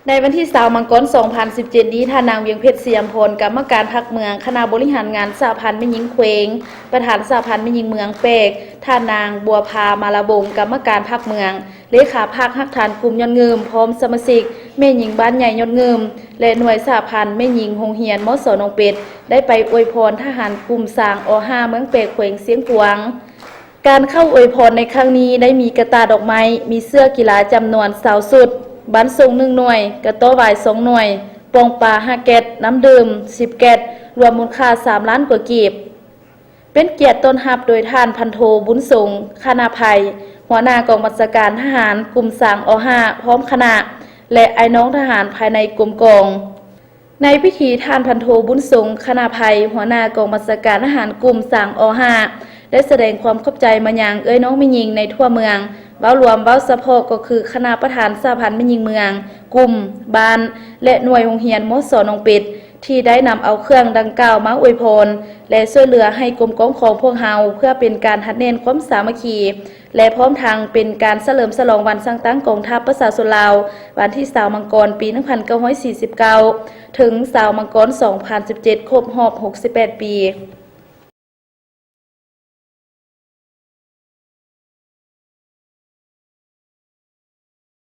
ໃນວັນທີຊາວ ມັງກອນ ສອງພັນສິບເຈັດນີ້, ທ່ານນາງ ວຽງເພັດ ສະຫຍາມພອນ ກຳມະການພັກເມືອງ, ຄະນະບໍລິຫານງານສະຫະພັນແມ່ຍິງແຂວງ, ປະທານສະຫະພັນແມ່ຍິງເມືອງແປກ, ທ່ານນາງ ບົວພາ ມາລາວົງ ກຳມະການພັກເມືອງ, ເລຂາພັກຮາກຖານກຸ່ມຍອດງື່ມ, ພ້ອມສະມາຊິກແມ່ຍິງບ້ານໃຫຍ່ຍອດງື່ມ ແລະ ໜ່ວຍສະຫະພັນແມ່ຍິງໂຮງຮຽນ ມສ ໜອງເປັດ ໄດ້ໄປອວຍພອນທະຫານກຸ່ມສາງ ອ ຫ້າ ເມືອງແປກ ແຂວງຊຽງຂວາງ. ການເຂົ້າອວຍພອນໃນຄັ້ງນີ້ໄດ້ມີກະຕ່າດອກໄມ້, ມີເສື້ອກິລາຈຳນວນຊາວຊຸດ, ບັນສົ່ງໜຶ່ງໜ່ວຍ, ກະຕໍ້ວາຍສອງໜ່ວຍ, ປ່ອງປາຫ້າແກັດ, ນ້ຳດື່ມສິບແກັດ, ລວມມູນຄ່າສາມລ້ານກວ່າກີບ. ເປັນກຽດຕ້ອນຮັບໂດຍທ່ານພັນໂທ ບຸນສົງ ຄະນະໄພ ຫົວໜ້າກອງບັນຊາການທະຫານກຸ່ມສາງ ອ ຫ້າ ພ້ອມຄະນະ ແລະ ອ້າຍນ້ອງທະຫານພາຍໃນກົມກອງ. ໃນພິທີ, ທ່ານພັນໂທ ບຸນສົງ ຄະນະໄພ ຫົວໜ້າກອງບັນຊາການທະຫານກຸ່ມສາງ ອ ຫ້າ ໄດ້ສະແດງຄວາມຂອບໃຈມາຍັງເອື້ອຍນ້ອງແມ່ຍິງໃນທົ່ວເມືອງ, ເວົ້າລວມ, ເວົ້າສະເພາະກໍຄືຄະນະປະທານສະຫະພັນແມ່ຍິງເມືອງ, ກຸ່ມ, ບ້ານ ແລະ ໜ່ວຍໂຮງຮຽນ ມສ ໜອງເປັດ ທີ່ໄດ້ນຳເອົາເຄື່ອງດັ່ງກ່າວມາອວຍພອນ ແລະ ຊ່ວຍເຫຼືອໃຫ້ກົມກອງຂອງພວກເຮົາ ເພື່ອເປັນການຮັດແໜ້ນຄວາມສາມັກຄີ ແລະ ພ້ອມທັງເປັນການສະເຫຼີມສະຫຼອງວັນສ້າງຕັ້ງກອງທັບປະຊາຊົນລາວ ວັນທີຊາວ ມັງກອນ ປີໜຶ່ງພັນເກົ້າຮ້ອຍສີ່ສິບເກົ້າ ເຖິງຊາວ ມັງກອນ ສອງພັນສິບເຈັດ ຄົບຮອບຫົກສິບແປດປີ.